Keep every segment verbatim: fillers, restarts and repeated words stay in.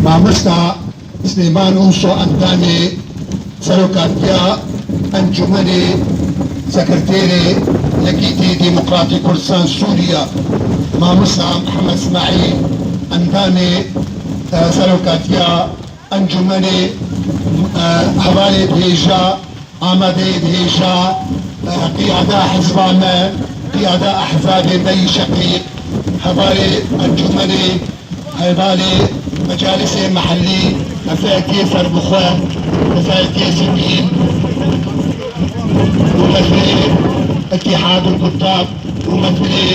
Mamosta Silêman Ûso endamê serokatiya Encûmenê Sekreterê Yekîtî Demokratî Kurdistan Sûriye, Mamosta Mihemed Smaîl endamê, e, serokatiya Encûmenê, e, hevalê bihêja Amadeyê dihêja, e, qiyada hizba me, qiyada ehzabê me yî şeqîq, hevalê encûmenê, hevalê mecalisê mehellî, mefetiyê serbixwe, mefetiyê sivîl û mefilê Îtîhad û Kutab û mefilê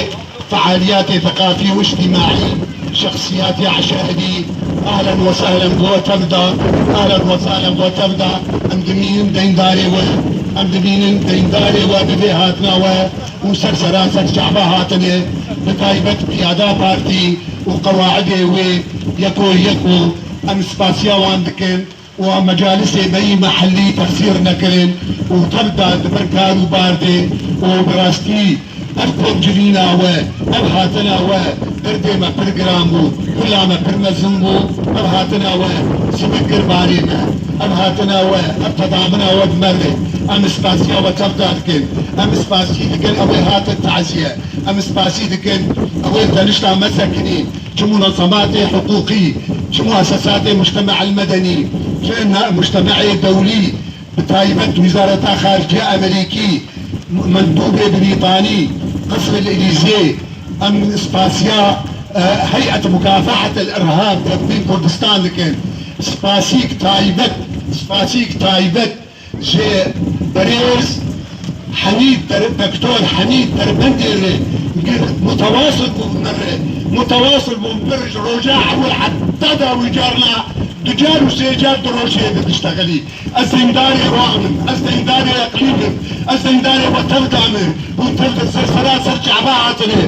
fealiyatê theqafî û îctîmaî, şexsiyatê eşairî, ehlen we sehlen bi we tev de, ehlen we sehlen bi we tev de, em dimînin deyndarê we, em dimînin deyndarê we bi vê hatina we û ser sera ser çava hatine, bi taybet qiyada partî û qewaidê wê yeko yeko em spasiya wan dikin. û mecalisê me yî mehellî texsîr nekirin û tev de di bin kar û bar de û bi rastî ev komcivîna we, ev hatina we derdê me pir giran bû, kula me pir mezin bû, ev hatina we sivik kir barê me, ev hatina we, ev tedamina we bi me re, em spasiya we tev de dikin, em spasî dikin ew ê hatin taziye, em spasî dikin ew ê tenişta me sekinî, çi munezematê hiqûqî, çi muesesatê mujtema el-medenî, çi ne-, mujtemeyê dewlî, bi taybet Wizareta Xariciya Amerîkî, mendûbê Brîtanî, Qesr el-Elîzê, em spasiya, e, Heyet Mukafehet el-Irhab, Tevdîn Kurdistan dikin. Spasîk taybet, spasîk taybet ji berêz Hemîd Der-, Doktor Hemîd Derbendê re, mutawasil bû min re, mutawasil bû min re ji roja ewil heta da wî carna du car û sê car di rojê de diştexilî. Ez deyndarê wan im, ez deyndarê eqlîm im, ez deyndarê we tev da me. Hûn tev di ser sera ser çava hatine.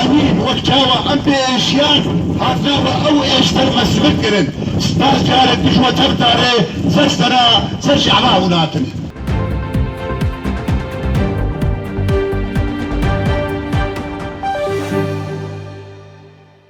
Emîn, wek çawa em pê êşiyan, hatina we ew êştir me sivik kirin. Spas carek din ji we tev da re, ser sera ser çava hûn hatine.